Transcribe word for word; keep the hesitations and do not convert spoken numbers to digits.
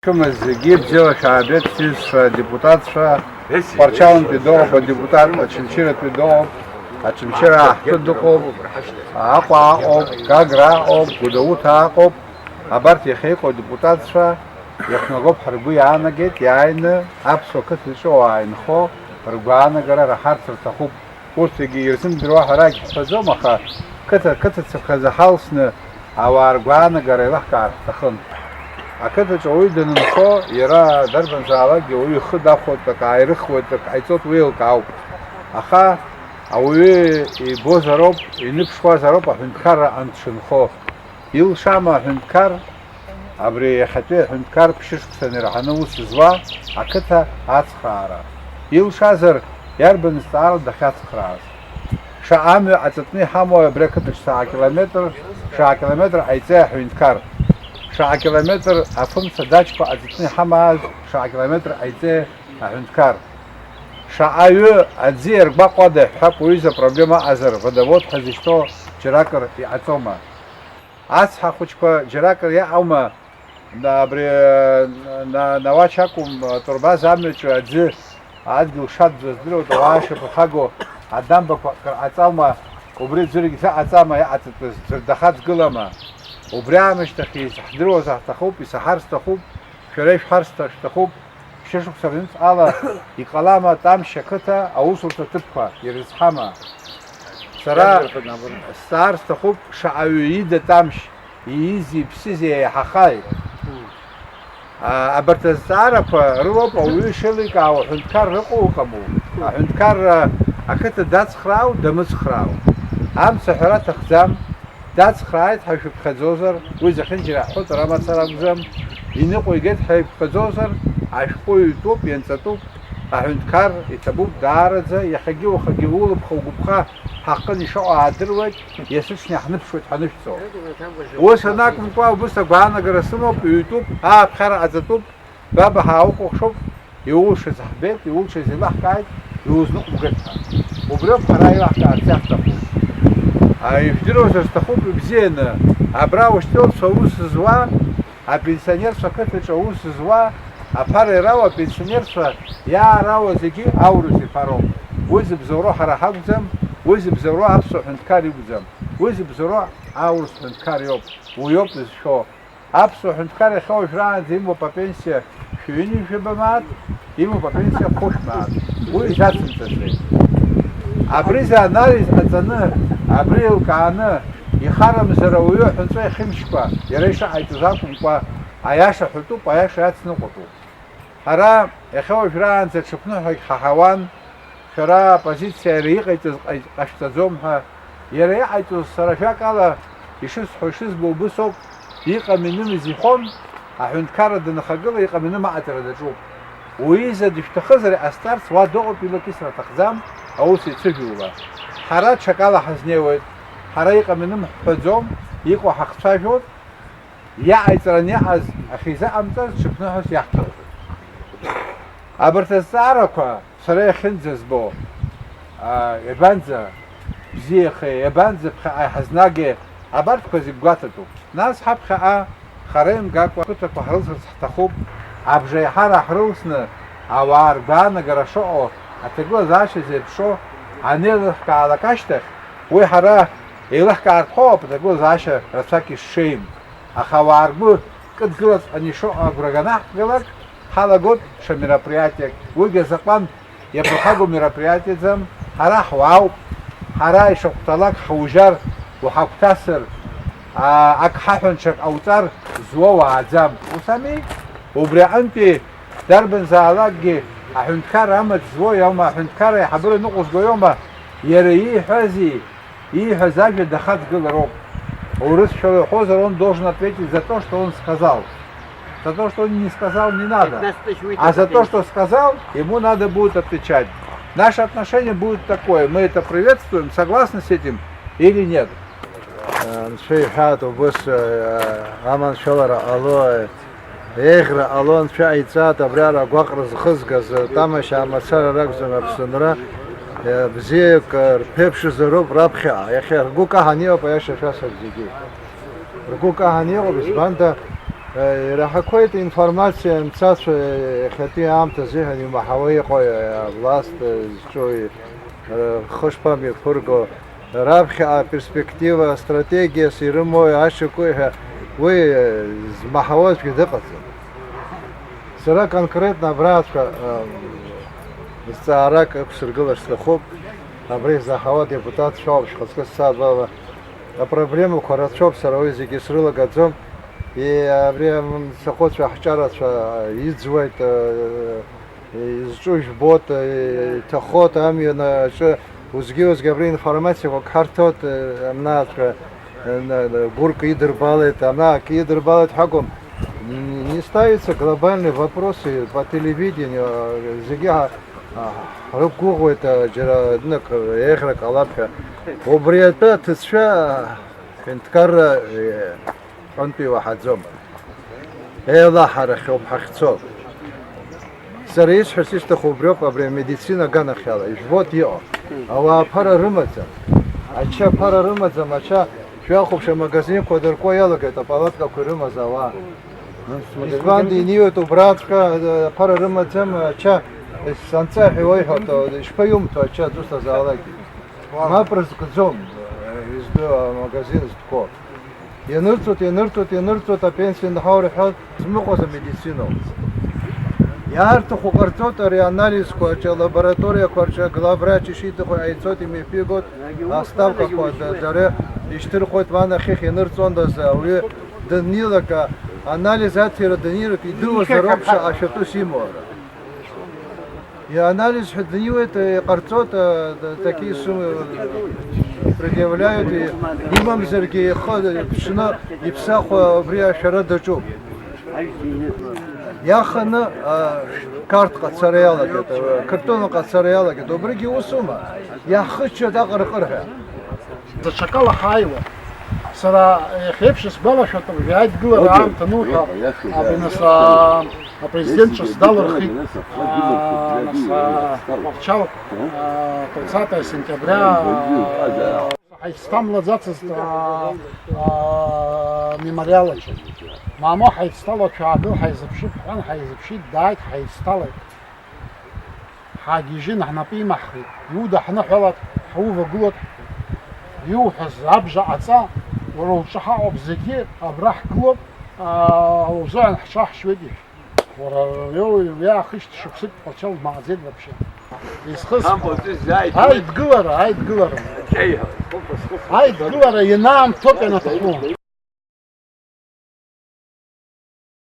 Зегьы бзиала шәаабеит, сҩызцәа, адепутатцәа, Тҟәарчалнтәи дыҟоуп адепутат, Очамчыратәи дыҟоуп, Очамчыра аҳҭны дыҟоуп, Аҟәа аҟоуп, Гагра аҟоуп, Гәдоуҭа аҟоуп. Абарҭ иахьа иҟоу адепутатцәа иахьнагоуп ҳаргәы иаанагеит, иааины аԥсуа қыҭаҿы уаа инхо ргәаанагара раҳарц рҭахуп. Урҭ зегьы ирзымдыруа ҳара егьҳҳәаӡом, аха қыҭа, қыҭацыԥхьаӡа ҳалсны ауаа ргәаанагара еилаҳкаар ҳҭахын. Ақыҭаҿы ауаҩы данынхо, иара дарбанзаалакгьы ауаҩы ихы дахәоит, акы ааирыхуеит, акы ҟаиҵоит, уи еилкаауп. Аха ауаҩы ибозароуп, иныԥшуазароуп аҳәынҭқарра анҭшынхо. Илшама аҳәынҭқар, абри иахьатәи аҳәынҭқар ԥшьышықәса инарҳаны аус зуа ақыҭа ацхраара? Илшазар, иарбан зҵаара дахьацхрааз? Шаҟа амҩа аҵатәны иҳамои абри ақыҭаҿ шаҟа километр, шаҟа километр ҟаиҵеи аҳәынҭқар? Шаҟа километр афымца даҷқәа аҵатәны иҳамааз шаҟа километр ҟаиҵеи аҳәынҭқар? Шаҟа аҩы аӡы иаргәаҟуада ҳәа уаҩыза проблема аҟазар, водовод ҳәа зышьҭоу џьаракыр иҟаҵома? Ацҳа хәыҷқәа џьаракыр иаҟоума? На-, абри, на-, Науач акәым, Турбаз амҩаҿы аӡы адгьыл шадӡоу здыруеит, ауаа шьапырхагоу адамбақәа акыр ҟаҵаума, убри ӡәыргь заҟаҵама иаҟаҵатәыз, ӡәыр дахаҵгылама? Убри аамышьҭахь изаҳдыруаз ҳҭахуп, исаҳар сҭахуп, шәара ишәҳәар сҭа-, шәҭахуп, шәышықәса рыҩнуҵҟала иҟалама Тамшь ақыҭа аусурҭа ҭыԥқәа ирызҳама? Сара сҵаар сҭахуп, шаҟа ҩы ида Тамшь, иизи иԥсызи еиҳахааит. А, абарҭ азҵаарақәа рылоуп ауаҩы ишеиликаауа аҳәынҭқарра ыҟоу ыҟаму. Аҳәынҭқарра ақыҭа дацхраау, дамыцхраау. Амц аҳәара аҭахӡам, дацхрааит ҳәа шәыԥхьаӡозар, уи зехьынџьара иаҳҳәоит, ара мацара акәӡам, иныҟәо игеит ҳәа ишәыԥхьаӡозар, ашәҟәы ҩтәуп, ианҵатәуп, аҳәынҭқар иҭабуп даараӡа, иахьагьы уахагьы улыԥха-угәыԥха ҳахҟын ишаҟоу аадыруеит, иацы ҽны иаҳныԥшуеит ҳанышәҵо. Ус анакәымкәа, убыс агәаанагара сымоуп, ҩтәуп, ааԥхьара ҟаҵатәуп, баб ҳаухәаԥшуп, иулшаз ҳбеит, иулшаз еилаҳкааит, иузныҟәгеит ҳәа. Убриоуп ҳара еилаҳкаарц иаҳҭаху. А, ижәдыруазар сҭахуп ибзианы, абра ушьҭылцәа аус зуа, апенсионерцәа ақыҭаҿы аус зуа, аԥара ирауа апенсионерцәа иаарауа зегьы аурыс иԥароуп. Уи зыбзоуроу ҳара ҳакәӡам, уи зыбзоуроу аԥсуа ҳәынҭқар иакәӡам, уи зыбзоуроу аурыс ҳәынҭқар иоуп, уиоуп изшәо. Аԥсуа ҳәынҭқар иахьа уажәраанӡа имоуп апенсиа шәи ҩынҩажәаба мааҭ, имоуп апенсиа хәышә мааҭ. Уи изацымҵаӡеит. Абри заанализ ҟаҵаны, абри еилкааны, ихарамзар ауаҩы аҳәынҵәа ихьымшькәа, иара ишаҟаиҵоз акәымкәа, аиаша ҳәатәуп, аиаша иацныҟәатәуп. Ҳара иахьа уажәраанӡа аҽыԥныҳәагь ҳаҳауан, шәара аоппозициа иара иҟаиҵаз ҟаи-, ҟашәҵаӡом ҳәа. Иара иҟаиҵоз сара ажәакала ишысҳәо, ишызбо убыс ауп, иҟам-иным изеихон, аҳәынҭқарра данахагыла иҟам-иным аҟаҵара даҿуп. Уи иза дышәҭахызар иҟасҵарц уа дыҟоуп, илакьысра аҭахӡам, аус ицәыжәула. Ҳара ҽакала ҳазнеиуеит, ҳара иҟам-иным ҳҳәаӡом, иҟоу ҳахцәажәоит, иаҟаиҵаран иаҟаз ахьизыҟамҵаз ҽыԥныҳәас иаҳҭоит. Абарҭ азҵаарақәа сара иахьынӡазбо, а, иабанӡа бзиахеи, иабанӡа ԥхьаҟа иҳазнагеи, абарҭқәа зегь гәаҭатәуп. Нас ҳаԥхьаҟа хара имгакәа ақыҭақәа ҳрылсырц ҳҭахуп, абжеиҳара ҳрылсны, ауаа ргәаанагара шыҟоу, аҭагылазаашьа зеиԥшроу анеилыҳкаалак ашьҭахь, уи ҳара еилаҳкаартә ҳәоуп аҭагылазаашьа рацәак ишшеим. Аха ауаа ргәы кыдгылаҵәҟьаны ишыҟоу агәра ганаҳҭгалак, ҳалагоит ҽа мероприатиак, уигьы азакәан иаԥырхагоу мероприатиаӡам, ҳара ҳуаауп, ҳара ишахәҭалак ҳаужьар, уҳагәҭасыр, аа, ак ҳаҳәон, ҽак ҟауҵар зуа уааӡам, ус ами? Убри аҟынтәи дарбанзаалакгьы аҳәынҭқарра амаҵ зуа иоума, аҳәынҭқарра аиҳабыра ныҟәызго иоума, иара ииҳәази? Ииҳәаз ажәа дахаҵгылароуп. Урысшәала иҳәозар, он должен ответить за то, что он сказал. За то, что он не сказал, не надо. А за то, что сказал, ему надо будет отвечать. Наше отношение будет такое. Мы это приветствуем, согласны с этим или нет? Анцәа иҳәаатә убыс, э, аманшәалара ҟало, э, Еиӷьра ҟало, Анцәа иҟаиҵааит абриала агәаҟра зхызгаз, тамашьа мацара ракәӡам Аԥсынра, бзиак рԥеиԥшызароуп раԥхьаҟа, иахьа ргәы каҳан иҟоуп, аиаша шәасҳәап зегьы. Ргәы каҳан иҟоуп, избанда, Ираҳақәеит информациа мцацәа, иахьатәи аамҭазы иҳәан имаҳауа иҟоу авласт зҿу, рхы шԥамҩаԥырго, раԥхьаҟа аперспектива, астратегиас ирымои ашьакәи ҳәа уи змаҳауазгьы дыҟаӡам. Сара конкретно абраҵәҟьа, ам, зҵаарак ықәсыргылар сҭахуп. Абра изаҳауа адепутатцәа ауп, шәхаҵкы сцаатәала. Апроблемақәа рацәоуп, сара уи зегьы срылагаӡом. И-, абри амцахәыцәа ҳҿарацәа иӡуеит, э, изҿу жәбоит, э, иҭахоит амҩан аҿы, узгьы-узгьы абри информациақәак ҳарҭоит, э, амнааҵәҟьа, э, на-, на-, гәырк идырбалеит, ана акы идырбалеит ҳәа акәым. Н-, не ставятся глобальные вопросы по телевидению, э, зегьы ҳа-, ҳа-, ҳрықәгәыӷуеит, э, џьара нык еиӷьра ҟалап ҳәа. Убри атәы аҭыӡшәа, э, ҳҳәынҭқарра, э, Ҳәынтә иуаҳаӡом. Еилаҳарахьоуп ҳахьцо. Сара исҳәарц исҭаху убриоуп, абри амедицина аганахьала, ижәбоит иҟоу. Ауаа ԥара рымаӡам. Ача ԥара рымаӡам, ача шәахәаԥш, амагазинқәа дыркуа иалагеит, апалаткақәа ирымаз ауаа. Избан диниоит убраҵәҟьа, ԥара рымаӡам, ача санҵаҳәа иуеиҳәоит, ишԥаиумҭо ача дусҭазаалакгьы? Мап рызкӡом, изтәу амагазин зтәқәоу. Ианырҵоит, ианырҵоит, ианырҵоит, апенсиа нҳаур ҳәа змыҟәаз амедицинауп. Иаарҭаху ҟарҵоит ари анализқәа рҿы, алабораториақәа рҿы, главврач ишиҭаху ҟаиҵоит, имҩаԥигоит, аставкақәа да-, дара ишьҭырхуеит, уа нахьхьи ианырҵондаз ауаҩы даннеилак, анализ аҭира даннеилак, идыруазароуп ша-, ашәатәыс имоу ара. Ианализ ҳәа днеиуеит, иҟарҵоит, а, д-, такие суммы предъявляют, и-, имамзаргьы ихы ԥшны иԥсахуа убри ашәара даҿуп. Иаханы, а, Қарҭҟа ацара иалагеит, а, Қырҭтәылаҟа ацара иалагеит, убригьы усума? Иаҳхыччоит аҟырҟырҳәа. Даҽакала ҳааиуа. Сара иахьеиԥш исгәалашәоит, уажәы аидгылара аамҭа ануҳәа, абри нас, а, апрезидент ҿыц далырхит, а, нас, а, Тҟәарчал, а, тридцатое сентября, а, ҳаицҭамлаӡацызт, а, а, мемориал аҿы. Мамоу, ҳаицҭалоит, шәаагыл, ҳаизыԥшып, ҳҳәан, ҳаизыԥшит, дааит, ҳаицҭалеит. Ҳагьежьын, ҳнапы имаҳхит. Иудаҳныҳәалап, ҳаувагылоит. Иуҳәаз абжа ҟаҵа, уара уҿы ҳаҟоуп зегьы, абра ҳгылоуп, аа, узыҳәан ҳҽаҳшьуеит, иҳәеит. Уара, уи, уи аахижьҭеи шықәсык Тҟәарчал дмааӡеит вообще. Изхысҳәаауа. Аидгылара, аидгылара. Аидгылара ианаамҭоуп ианаҭаху.